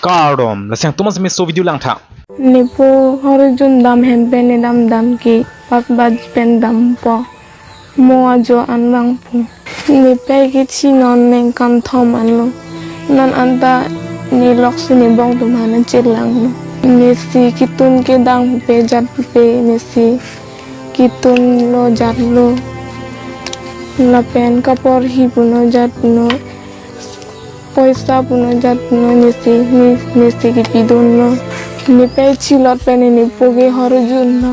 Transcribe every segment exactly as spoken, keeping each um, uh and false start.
Kardom, lasi nangtum an seme laso video langtha. Nepo hor jun dam hem pen ne dam dam ke pas baj pen dampo. Mo ajo an vangpo. Ne pei ke chi non ningkan thom anlo. Non anta ne lok si ne bong atum aphan chelanglo. Nesi kitun kedang pupe jat pupe nesi kitunlo jatlo. Lapen kaporhi punon jatpunon. Poisa punon jatpunon nesi, ne, nesi kipidunlo. Ne pei chilot pen nepo ke hor junlo.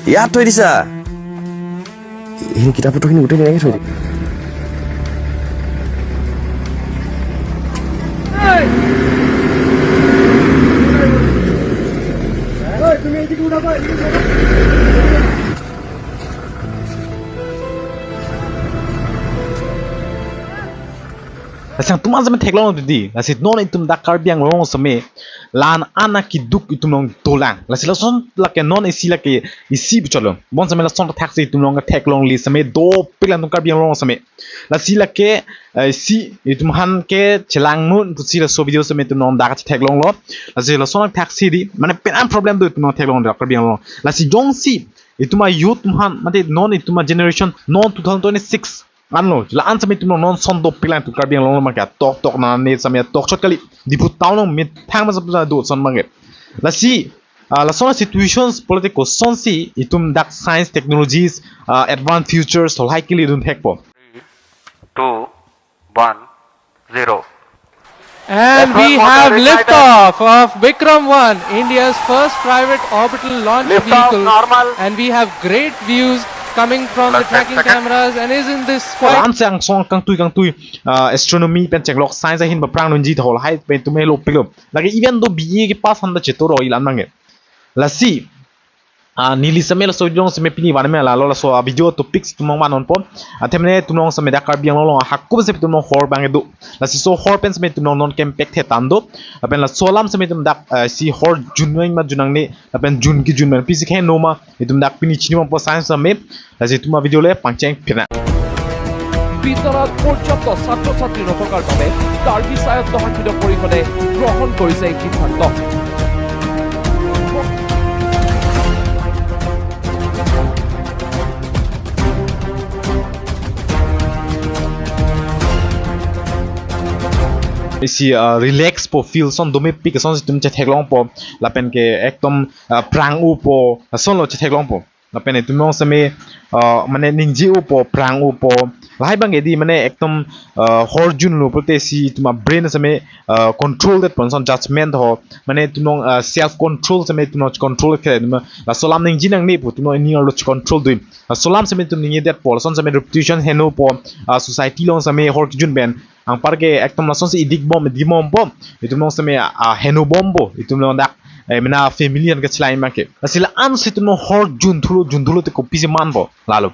Yato edisa. Hin kita putok hin udah nangis. Lasi nangtum an seme theklong didi. Lasi non itum dak Karbi Anglong seme la-an ana keduk itum along dolang. Lasi lason lake non isi lake isi puchotlo. Bon seme lason thaksi itum along theklongle seme dopik la nangtum Karbi Anglong seme. Lasi lake, eh, isi itum aphan ke chelangnon pusi laso video seme itum along dak theklonglo. Lasi lason thaksi di. Mane pen an problem do itum along theklong dak Karbi Anglong. Lasi jongsi itum a-youth atum aphan, mate non itum a-generation non two thousand twenty-six anlo. La-an seme itum along non son dopik la nangtum Karbi Anglong along abangke tok tok na ne seme tok chot kali. Diphu town along methang masa pusa do son abangke. Lasi, ah, lason a-situations political son si itum dak science technologies, ah, advanced futures halahai kele dun thekpo. Two, one, zero. And we have liftoff of Vikram one, India's first private orbital launch vehicle. And we have great views coming from the tracking cameras and is in this quite. Anse angsong kangtui kangtui, ah, astronomy pen chenglok science ahin ba prang nunji halahai pen itum helo pilo. Lake even though B A ke pass han ta cheto ro ilan mange. Lasi, ah, neli seme laso video seme pini van me lalo laso, ah, video topics itum along vannon po. Athema ne itum along seme dak Karbi Anglong along hako seme itum along hor abangke do. Lasi laso hor pen seme itum along non kempek thetan do. Lapen laso alam seme itum dak, ah, si hor jun vang ma jun nangne. Lapen jun kejun pen pisi keheno ma itum dak pini chini mampo science seme. Lasi itum a-video le pangcheng pina. বিদ্যালয়ত পৰ্যাপ্ত ছাত্ৰ-ছাত্ৰী নথকাৰ বাবে কাৰ্বি স্বায়ত্তশাসিত পৰিষদে গ্ৰহণ কৰিছে এই সিদ্ধান্ত। Isi, ah, relax po feel son domepik ason si itum chetheklongpo lapen ke ekdom, ah, prang-o po asonlo chetheklongpo. Lapen itum along seme, ah, mane ningje-o po, prang-o po. Lahai abangke di mane ekdom, ah, hor junlo pulote si itum a-brain seme, ah, control det pon son judgment ho. Mane itum along, ah, self control seme itum along control ke itum laso alam ningje nangne pu itum along ining arlo control dui. Laso alam seme itum ningje det po, lason seme reputation heno po, ah, society along seme hor kejun pen. Anparke ekdom lason si idik bom, idik bom po. Itum along seme, ah, heno bompo. Itum along dak, eh, mena family an kachelai make. Lasi la-an si itum along hor junthulo, junthulo te kopisi manpo. Lalo.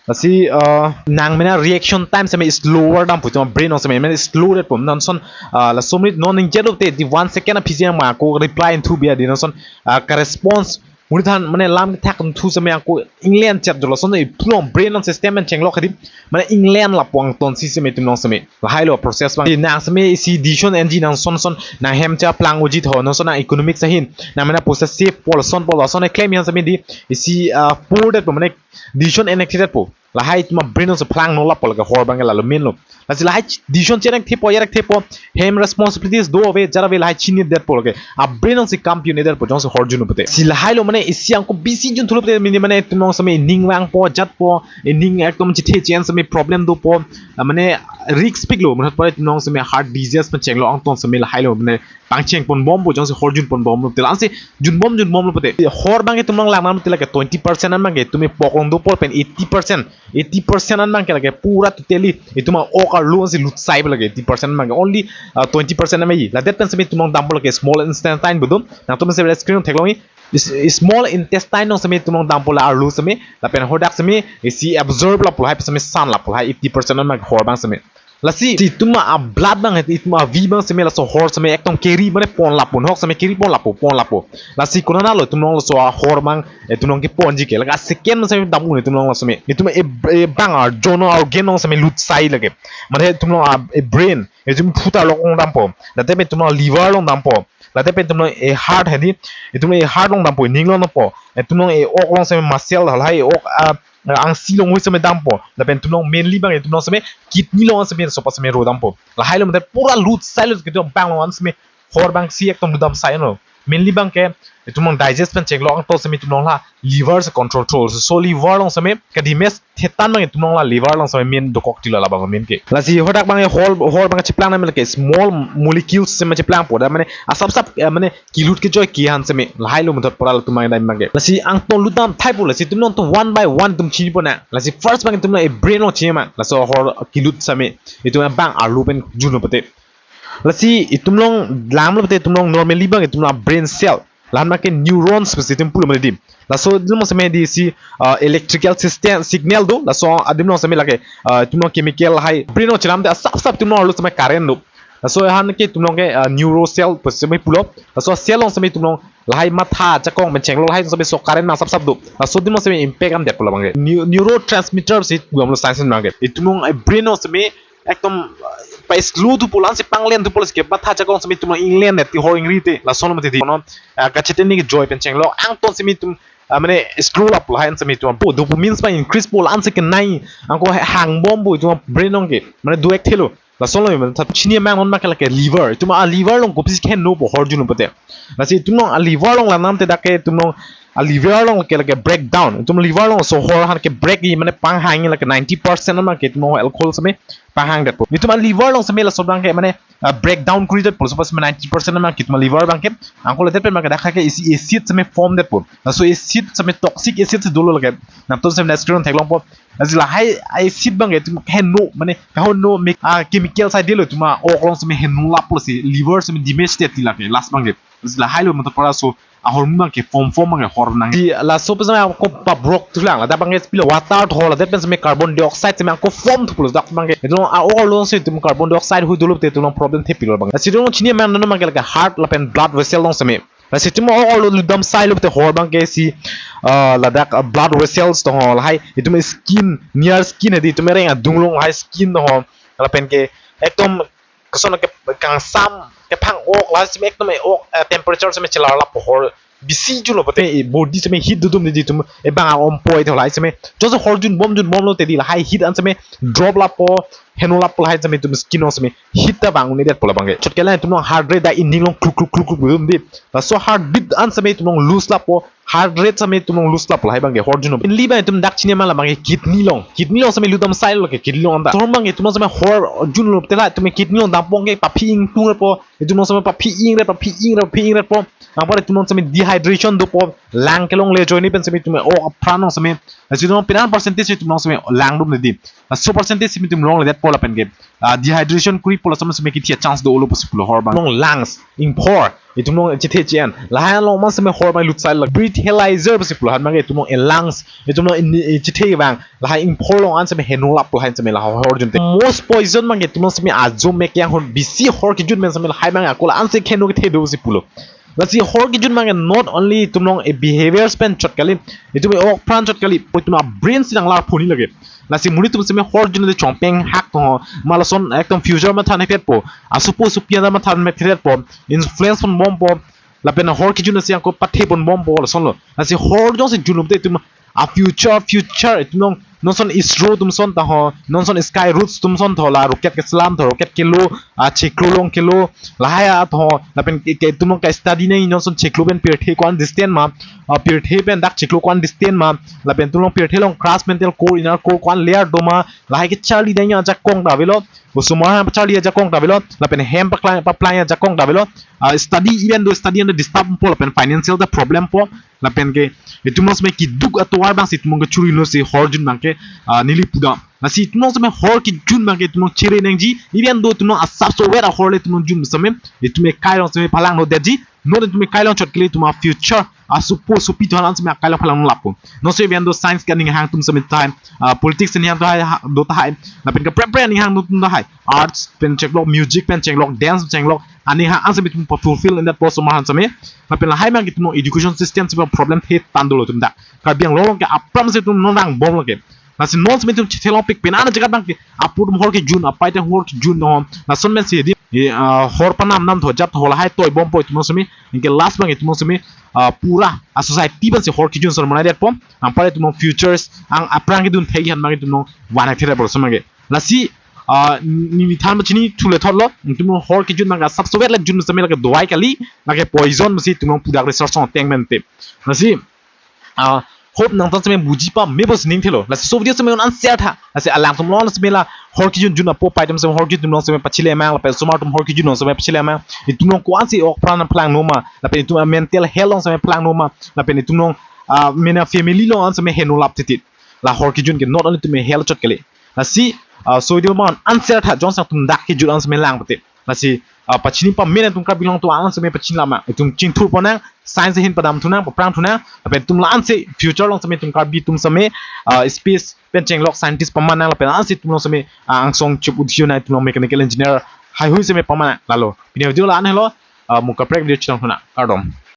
Lasi, ah, nang mena reaction time seme slower dampo. Itum brain along seme, mena slow det po. Non son, ah, laso minute non ningjelote di one second aphi si ma ako reply inthu biya di non son, ah, ka response. Muni than mane lam kethak thu seme ako England chat jolo son itum along brain along system an chenglok hadi. Mane England lapu angton si seme itum along seme. Lahailo process abang. Nang seme isi decision enji nang son son nang hem cheplang uji tho, nang son nang economic sahin. Nang mena poisa save po lason po lason e claim yang seme di isi, ah, poor det po mane decision enacted po. Lahai itum a-brain along si plang no lapo lake hor abangke lalo main lo. Lasi lahai ch-, decision cherek thepo, yerek thepo, hem responsibilities do ave, jar ave lahai chini det po lake. A-brain along si kam pi-un-e det po jongsi hor jun pulote. Si lahailo mane isi ako bisi junthulo pulote mane, mane itum along seme ning vangpo, jatpo, ning ekdom chithe chen seme problem dopo. Ah, mane risk piklo, mane pore itum along seme heart disease pen chenglok angton seme lahailo mane pangcheng pon bompo jongsi hor jun pon bomlo. Te la-an si jun bom jun bomlo pulote. Hor abangke itum along lang nam te lake twenty percent an abangke itum e poklong dopo pen eighty percent. Eighty percent an abangke lake pura totally itum a-ok arlo si lutsai lake eighty percent an abangke. Only, ah, twenty percent an mai. La det pen seme itum along dampo lake small intestine pu do. Nangtum seme screen theklong i. Is, small intestine along seme itum along dampo la arlo seme. Lapen hadak seme isi absorb lapu lahai seme san lapu lahai eighty percent an abangke hor abang seme. Lasi itum a blood abang, itum a V abang seme laso hor seme ekdom carry mane pon lapo, hok seme carry pon lapo, pon lapo. Lasi konatlo itum along laso ahor abang itum along keponji ke, lake second seme dam-un itum along laso seme. Itum e, e bang a jono organ along seme lut sai lake. Mane itum along a, e brain, itum phutar along dampo. Lapen itum along liver along dampo. Lapen itum along e heart hedi, itum along e heart along dampo, ning along dampo. Itum along e ok along seme muscle halahai ok a, angsi along hui seme dampo. Lapen itum along mainly abang itum along seme kidney along seme sopa seme ro dampo. Lahai lo mate pura lut sai lo, itum abang along an seme hor abang si ekdom lut dam sai no. Mainly abang ke itum along digest pen chenglo angton seme itum along la liver si control thul. So liver along seme kadimes thetan abang itum along la liver along seme main dokok tilo labang main ke. Lasi hadak abang hor, hor abang cheplang na mane ke small molecules seme cheplangpo da mane asap sap, eh, mane kilut kejoi ke-an seme. Lahai lo methot pura lo itum abang dai abang ke. Lasi angton lut dam thaipo, lasi itum along to one by one itum chinipo na. Lasi first abang itum along e brain along chini ma. Laso hor kilut seme itum abang arlo pen junlo pute. Lasi itum along langlo pute itum along normally abang itum along brain cell, lahan abang ke neurons pusi itum pulo mane di. Laso itum along seme di si, uh, electrical system signal do. Laso adim along seme lake, uh, itum along chemical hai brain along chelam te asap sap itum along arlo seme current do. Laso han ke itum along ke, uh, neuro cell pusi seme pulo. Laso cell along seme itum along lahai matha ajakong pen chenglo lahai seme so current ma asap sap do. Laso adim along seme impact an detpo labang ke. Neu-, neurotransmitter si pulo science abang ke. Itum along, eh, brain along seme ekdom, uh, pa slow thupo, la-an si panglen thupo, lasi ke matha ajakong seme itum along inglen det ti hor ingri te. Lason mate di kono, uh, kacheteni kejoi pen chenglo angton seme itum, uh, mane slow lapo lahai an seme itum po dopamine abang increase po, la-an si kenai angko hangbompo itum brain along ke mane do-ek thelo. Lason lo mane tha chini abang non abang ke lake liver. Itum a liver along kopisi kehenopo hor junlo pute. Lasi itum along a liver along langdam te dak ke itum along a liver along ke lake breakdown. Itum liver along so hor han ke break i mane panghang lake ninety percent abang ke itum along alcohol seme panghang detpo. Itum a liver along seme laso abang ke mane, ah, breakdown kori detpo. Laso pas seme ninety percent abang ke itum a liver abang ke angko le det pen abang ke dak ke isi acid seme form detpo. Laso acid seme toxic acid si dolo lake. Nangtum seme next screen theklongpo. Lasi lahai acid abang ke itum heno mane kahono mek, ah, chemical sai dilo itum a ok along seme heno lapo, lasi liver seme damage det ti lake last abang ke. Lasi lahai lo methot pura so ahormu abang ke form form abang ke hor nang. Di laso pen seme angko pabrok thulang, ladak abang ke pilo water tho, ladak pen seme carbon dioxide seme angko form thupo ladak abang ke. Itum a ok along si itum carbon dioxide hui dolo te itum along problem thepilo abang. Lasi itum chini abang non abang ke lake heart lapen blood vessel along seme. Lasi itum ok along lut dam sai lo te hor abang ke si, uh, ladak, uh, blood vessels tho lahai itum skin, near skin hedi itum ereng adung along lahai skin tho. Lapen ke ekdom koson ke kangsam kephang ok lahai seme ekdom e ok, eh, temperature seme chelar lapo hor bisi junlo pute, e body seme heat dodum di itum e bang a-ompoi tho lahai seme. Jose hor junbom junbomlo te di lahai heat an seme drop lapo, heno lapo lahai seme itum skin along seme heat ta vang un-e detpo labang ke. Chot ke la itum along heart rate da ining along kluk kluk kluk kluk dum di. Laso heartbeat an seme itum along loose lapo, heart rate seme itum along loose lapo lahai abang ke hor junlo. Mainly abang itum dak chini abang labang ke kidney along. Kidney along seme lut dam sai lo ke kidney along anta. Hor abang ke itum along seme hor junlo te la itum kidney along dampo ke paphi ingtung repo. Itum along seme paphi ingre, paphi ingre, paphi ingrepo. Angpar itum along seme dehydration dopo. Lang kelongle ajoine pen seme itum ok apran along seme. Lasi itum along pini an percentage itum along seme lang dum le di. Laso percentage seme itum longle detpo lapen ke, ah, dehydration koripo, laso seme kithi a-chance dolo pusi pulo hor abang. Along lungs, ingphor, itum along chethe che-en. Lahai along man seme hor abang lut sai lo. Breathalyzer pusi pulo han abang ke itum along e lungs, itum along in, in chethe abang. Lahai ingphor along an seme heno lapo lahai seme la hor junte. Most poison abang ke itum along seme ajo mek yang hon bisi hor kejun pen seme lahai abang ako la-an si keheno kethe do si pulo. Lasi hor kejun abang ke not only itum along e behaviors pen chot kali, itum e ok apran chot kali, itum a-brain si nanglar phoni lake. Lasi monit atum seme hor junde chongpeng hak tho, ma lason ekdom future matha nephetpo, asopo asopi anta matha nephetpo, influence ponbompo, lapen hor kejun si angko pathe ponbompo, lason lo. Lasi hor jongsi junlo te itum a-future, future itum along non ason ISRO atum ason ta ho, non ason Skyroot atum ason tho, la rocket keselam tho, rocket kelo, a chiklo long kelo, lahai a tho, lapen ke, ke itum along ka-study nangji non ason chiklo pen pirthe ko-an distance ma, a pirthe pen dak chiklo ko-an distance ma, lapen itum along pirthe along crust, mantle, core, inner core ko-an layer do ma, lahai kecharli dam ajakong ta avelo, osomar aphan charli ajakong ta avelo, lapen hem paklai, paplai ajakong ta avelo, a study even though study anta disturb po, lapen financial ta problem po, lapen ke itum along seme keduk atovar abang si itum along kechurilo si hor jun abang ke, ah, neli pudam. Lasi itum along seme hor kejun abang ke itum along chere nangji, even though itum along asapso wet ahor le itum along jun seme, itum ekai along seme phalang no detji, non itum ekai along chot kele itum a-future asopo sopi atum an seme akai lo phalang lapu. Non seme bendo science ke aning hang atum seme tahai, ah, politics aning hang tahai, ha, do tahai. Lapen kaprek prek aning hang atum tahai. Arts pen chenglok, music pen chenglok, dance chenglok, aning hang an seme itum pa fulfill in that post ma han seme. Lapen lahai mang itum education system seme problem the tandolo itum dak. Karbi Anglong ke apram si itum non rangbomlo ke. Lasi non seme itum chithelong pik pen ana jagat bang ke apo atum hor kejun, apai atum hor kejun no. Lason men si di, eh, ah, hor panam nam tho jat tho lahai toibompo itum seme. Anke last bang itum seme, ah, pura a society bang si hor kejun son manai detpo. Anpar itum futures ang aphrang kedun thek han bang itum van thek bor seme ke. Lasi, ah, neli than pachini thule thotlo, itum hor kejun bang ka sab sovet le jun seme lake dawai kali, lake poison si itum pudak research song teng mente. Lasi, ah, hope nangtum seme buji pame pusi ning thelo. Lasi so video seme un answer tha. Lasi alangtum along seme la hor kejun jun apo apai atum seme hor kejun along seme pachile mang, lapen osomar atum hor kejun along seme pachile mang. Itum along ko-an si ok pran plang no ma, lapen itum mental health along seme plang no ma, lapen itum along, ah, mena family along an seme heno lap titit. La hor kejun ke not only itum health chot kali. Lasi, ah, so video ma un answer tha, jongsi nangtum dak kejut an seme lang pute. Lasi, ah, pachini pame nangtum Karbi Anglong atum an seme pachini lama. Itum chingthur ponnang, science ahin padam thunang, paphrang thunang, lapen itum la-an si future along seme itum Karbi atum seme, ah, space pen chenglok scientist paman nang, lapen la-an si itum along seme, ah, angsong chup udiyo na itum along mechanical engineer, haihui seme paman nang, lalo. Pini video la-an helo, ah, mo kaprek video chetong thunang. Kardom.